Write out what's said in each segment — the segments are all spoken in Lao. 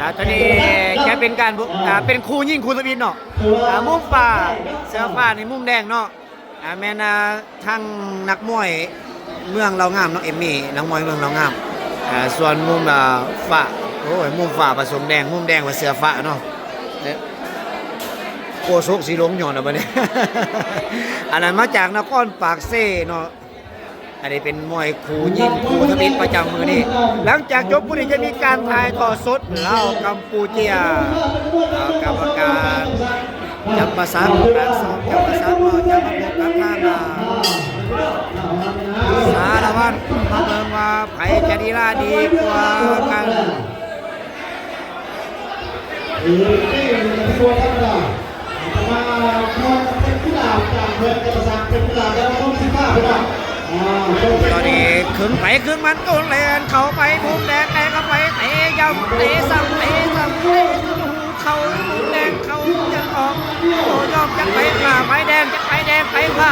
ອ່າ ຕອນນີ້ຈະເປັນການ ອ່າ ເປັນຄູ່ຍິງຄູ່ທຳອິດເນາະ. ອ່າ ມຸມຟ້າ ເສື້ອຟ້ານີ້ ມຸມແດງເນາະ ອ່າ ແມ່ນ ອ່າ ທັງນັກມວຍເມືອງເລົ່າງາມເນາະ ເອມມີ້ ນັກມວຍເມືອງເລົ່າງາມ. ອ່າ ສ່ວນມຸມ ອ່າ ຟ້າ ໂອ້ຍ ມຸມຟ້າປະສົງແດງ ມຸມແດງວ່າເສື້ອຟ້າເນາະ. ໂຄສົກຊິລົງຍ້ອນເອົາບັດນີ້ ອັນນັ້ນມາຈາກນະຄອນປາກເຊເນາະ. ອັນນີ້ເປັນມວຍຄູ່ຍິງຄູ່ທຳອິດປະຈຳມື້ນີ້. ຫຼັງຈາກຈົບຄູ່ນີ້ຈະມີການຖ່າຍທອດສົດລາວກຳປູເຈຍ. ເອີ ກຳມະການຈຳປາສັກ ປາກຊ່ອງຈຳປາສັກ ກໍຈະມາພົບກັບທາງ ອ່າ ສາລະວັນ ມາເບິ່ງວ່າໃຜຈະລີລາດີກວ່າກັນ. ຕອນນີ້ຄຶງໃຜຄຶງມັນ ໂຕແລ່ນເຂົ້າໄປ ມຸມແດງແຕະເຂົ້າໄປ ເຕະຢ້ຳ ເຕະຊ້ຳ ເຕະຊ້ຳ ເຕະເຂົ້າ ມຸມແດງເຂົ້າຈະອອກ ໂຕຍອມຈະໄປຂວາ ໄປແດງຈະໄປແດງ ໄປຂວາ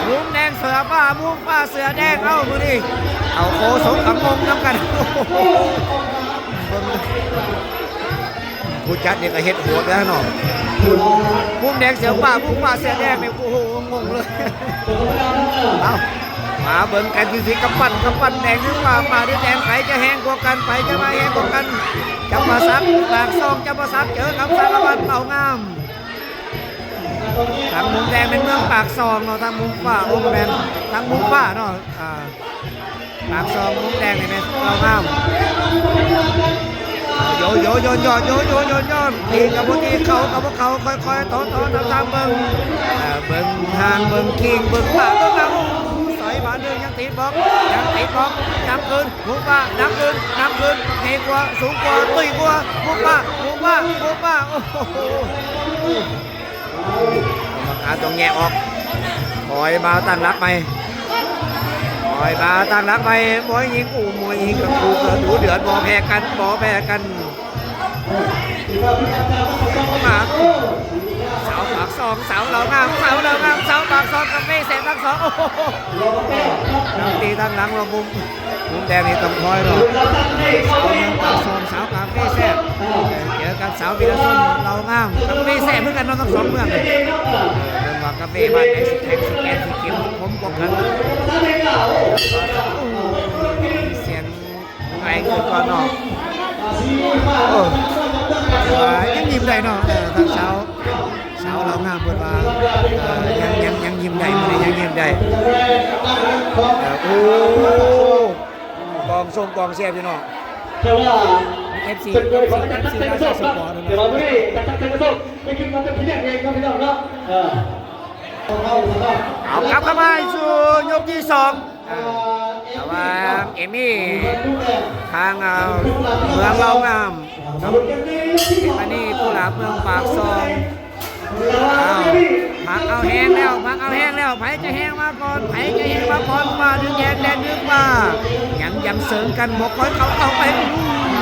ມຸມແດງເສື້ອຟ້າ ມຸມຟ້າເສື້ອແດງ. ເອົ້າ ມື້ນີ້ເອົາໂຄສົກກັບງົງນຳກັນ ເບິ່ງ ຜູ້ຈັດນີ້ກໍເຮັດໂຫດແລ້ວເນາະ ມຸມແດງເສື້ອຟ້າ ມຸມຟ້າເສື້ອແດງນີ້ ໂອ້ໂຫ ງົງເລີຍ. ເອົ້າ ມາເບິ່ງກັນ ຊິກຳປັ້ນ ກຳປັ້ນແດງຫຼືຟ້າ ຟ້າຫຼືແດງ ໃຜຈະແຮງກວ່າກັນ ໃຜຈະມາແຮງກວ່າກັນ. ຈຳປາສັກ ປາກຊ່ອງ ຈຳປາສັກ ເຈີກັບສາລະວັນ ເລົ່າງາມ. ທາງມຸມແດງແມ່ນເມືອງປາກຊ່ອງເນາະ ທາງມຸມຟ້າ ໂອ້ ບໍ່ແມ່ນ ທາງມຸມຟ້າເນາະ ອ່າ ປາກຊ່ອງມຸມແດງນີ້ແມ່ນເລົ່າງາມ. ໂຍໂຍໂຍນ ໂຍໂຍໂຍນ ໂຍໂຍໂຍນ ຕີກັບບໍ່ຕີ ເຂົ້າກັບບໍ່ເຂົ້າ ຄ່ອຍໆ ຕໍ່ໆ ຕາມໆ ເບິ່ງ ເບິ່ງຫ່າງ ເບິ່ງຄີງ ເບິ່ງປາກ ເບິ່ງຫຼັງ ໂອ້ ໃສ່ບາດໜຶ່ງ ຍັງຕິດບລັອກ ຍັງຕິດບລັອກ ນຳຄືນ ໝູປ່າ ນຳຄືນ ນຳຄືນ ເຮກວ່າ ສູງກວ່າ ຕຸ້ຍກວ່າ ໝູປ່າ ໝູປ່າ ໝູປ່າ ໂອ້ໂຫ. ກຳມະການຕ້ອງແຍກອອກ ຄ່ອຍມາຕັ້ງຫຼັກໃໝ່ ຄ່ອຍມາຕັ້ງຫຼັກໃໝ່. ມວຍຍິງ ໂອ້ ມວຍຍິງກັບຄູ່ກໍດຸເດືອດ ບໍ່ແພ້ກັນ ບໍ່ແພ້ກັນ. ມາ ສາວປາກຊ່ອງ ສາວເລົ່າງາມ ສາວເລົ່າງາມ ສາວປາກຊ່ອງ ກາເຟແຊບທັງສອງ ໂອ້ໂຫ ທັງຕີທັງຫຼັງວ່າມຸມ ມຸມແດງນີ້ຕ້ອງຖອຍດອກ ສາວເມືອງປາກຊ່ອງ ສາວກາເຟແຊບ ເຈີກັບສາວວິລະຊົນເລົ່າງາມ ກາເຟແຊບຄືກັນເນາະ ທັງສອງເມືອງນີ້. ເບິ່ງວ່າກາເຟບ້ານໃດຊິແຂງ ຊິແກ່ນ ຊິເຂັ້ມ ຊິຂົມກວ່າກັນ. ໂອ້ ສຽງ ໄປຄືກ່ອນເນາະ ໂອ້ ຍັງຍິ້ມໄດ້ເນາະ ເອີ ທາງສາວ ສາວລາວງາມເພິ່ນວ່າ ເອີ ຍັງ ຍັງ ຍັງຍິ້ມໄດ້ ມື້ນີ້ຍັງຍິ້ມໄດ້ ເອີ ໂອ້ ກອງຊົງກອງເຊຍພີ່ນ້ອງ ເອັຟຊີ ເອັຟຊີ ເອັຟຊີ ລາວຊາວສະປອດ ເອີ ເອົາກັບເຂົ້າມາສູ່ຍົກທີສອງ ລະຫວ່າງເອມີ້ ທາງ ເອີ ເມືອງເລົ່າງາມ ກັບເອມານີ ຜູ້ຫຼາບເມືອງປາກຊ່ອງ. ເອົາ ພັກເອົາແຮງແລ້ວ ພັກເອົາແຮງແລ້ວ ໃຜຈະແຮງມາກ່ອນ ໃຜຈະແຮງມາກ່ອນ ຟ້າດຶງແດງ ແດງດຶງຟ້າ ຍັງ ຍັງເສີງກັນ ບໍ່ຄ່ອຍເຂົ້າ ເຂົ້າໄປ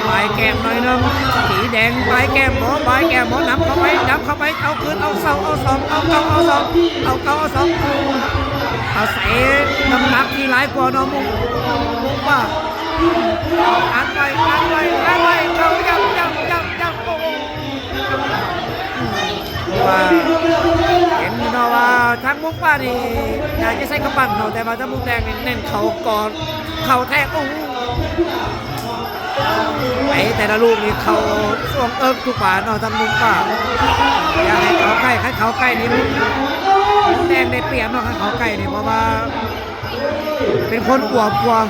ບາຍແກ້ມໜ້ອຍໜຶ່ງ ສີແດງ ບາຍແກ້ມບໍ່ ບາຍແກ້ມບໍ່ ນຳເຂົ້າໄປ ນຳເຂົ້າໄປ ເອົາຄືນ ເອົາສອງ ເອົາສອງ ເອົາເກົ້າ ເອົາສອງ ເອົາເກົ້າ ເອົາສອງ ອາໄສນ້ຳໜັກທີ່ຫຼາຍກວ່າເນາະ ມຸມ ມຸມ ມຸມວ່າ ອັດໄວ້ ອັດໄວ້ ອັດໄວ້ ເຂົ້າ ຢຳ ຢຳ ຢຳ ຢຳ ໂອ້ໂຫ ວ່າເຫັນເນາະວ່າທາງມຸມຟ້ານີ້ໜ້າຈະໃຊ້ກຳປັ້ນເນາະ ແຕ່ວ່າທາງມຸມແດງນີ້ເນັ້ນເຂົ້າກ່ອນ ເຂົ້າແທງ ໂອ້ໂຫ ໄປແຕ່ລະລູກນີ້ເຂົ້າຊ່ວງເອິກທຸກບາດເນາະ ທາງມຸມຟ້າ ຢ່າໃຫ້ເຂົ້າໃກ້ ຄັນເຂົ້າໃກ້ນີ້ມຸມແດງໄດ້ປຽບເນາະ ຄັນເຂົ້າໃກ້ນີ້ ເພາະວ່າເປັນຄົນອວບກວ່າ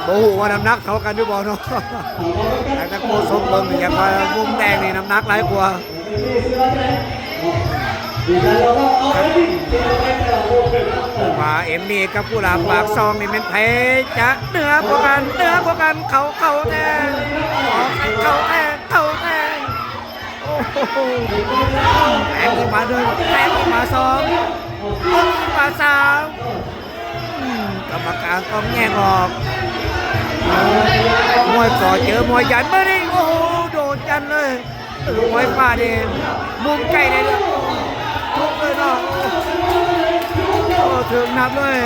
ບໍ່ຮູ້ວ່ານ້ຳໜັກເທົ່າກັນຫຼືບໍ່ເນາະ ແຕ່ໂຄສົກເບິ່ງນີ້ ຢາກວ່າມຸມແດງນີ້ນ້ຳໜັກຫຼາຍກວ່າ. ວ່າເອມມີ້ກັບກຸຫຼາບປາກຊ່ອງນີ້ແມ່ນໃຜຈະເໜືອກວ່າກັນ ເໜືອກວ່າກັນ ເຂົ້າ ເຂົ້າແທ້ ເຂົ້າແທ້ ເຂົ້າແທ້ ໂອ້ໂຫ ແທງຂຶ້ນມາໜຶ່ງ ແທງຂຶ້ນມາສອງ ຂຶ້ນມາສາມ ອືມ ກຳມະການຕ້ອງແຍກອອກ ມວຍກໍເຈີມວຍຢັນ ມື້ນີ້ ໂອ້ໂຫ ໂດດຢັນເລີຍ ມວຍຟ້ານີ້ ມຸມໃກ້ໄດ້ເລີຍ ທຸບເລີຍເນາະ ໂອ້ ຖືກນັບເລີຍ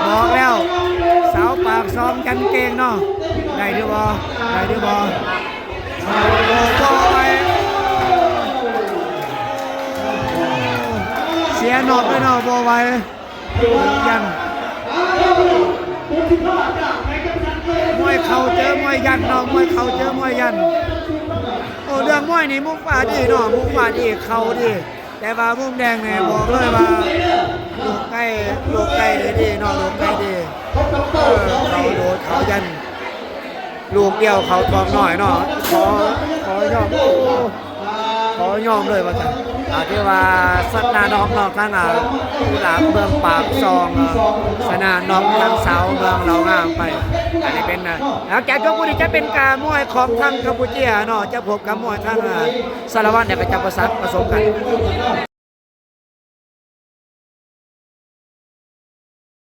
ບອກແລ້ວ ສາວປາກຊ່ອງຈັນເກັ່ງເນາະ ໄດ້ຫຼືບໍ່ ໄດ້ຫຼືບໍ່? ໂອ້ ບໍ່ໄຫວ ເສຍນອກເລີຍເນາະ ບໍ່ໄຫວ ຍັນ ມວຍເຂົ່າເຈີມວຍຍັນເນາະ ມວຍເຂົ່າເຈີມວຍຍັນ ໂອ້ ເລື່ອງມວຍນີ້ມຸມຟ້າດີເນາະ ມຸມຟ້າດີ ເຂົ່າດີ ແຕ່ວ່າມຸມແດງນີ້ບອກເລີຍວ່າລູກໄກ່ ລູກໄກ່ນີ້ດີເນາະ ລູກໄກ່ດີ ເອີ ເຂົາໂດດເຂົາຢັນ ລູກດຽວເຂົາທ້ອງນ້ອຍເນາະ ຂໍ ຂໍຍອມ ໂອ້ ຂໍຍອມເລີຍວ່າຊັ້ນ ອາ ຖືວ່າຊະນະນັອກ ນອກທາງ ອາ ຜູ້ດາບເມືອງປາກຊ່ອງ ຊະນະນັອກທາງສາວເມືອງເລົ່າງາມໄປ ອັນນີ້ເປັນ ອາ ຫຼັງຈາກຈົບຄູ່ນີ້ຈະເປັນການມວຍຂອງທາງກຳປູເຈຍເນາະ ຈະພົບກັບມວຍທາງ ອາ ສາລະວັນ ແລ້ວກໍຈຳປາສັກປະສົມກັນ.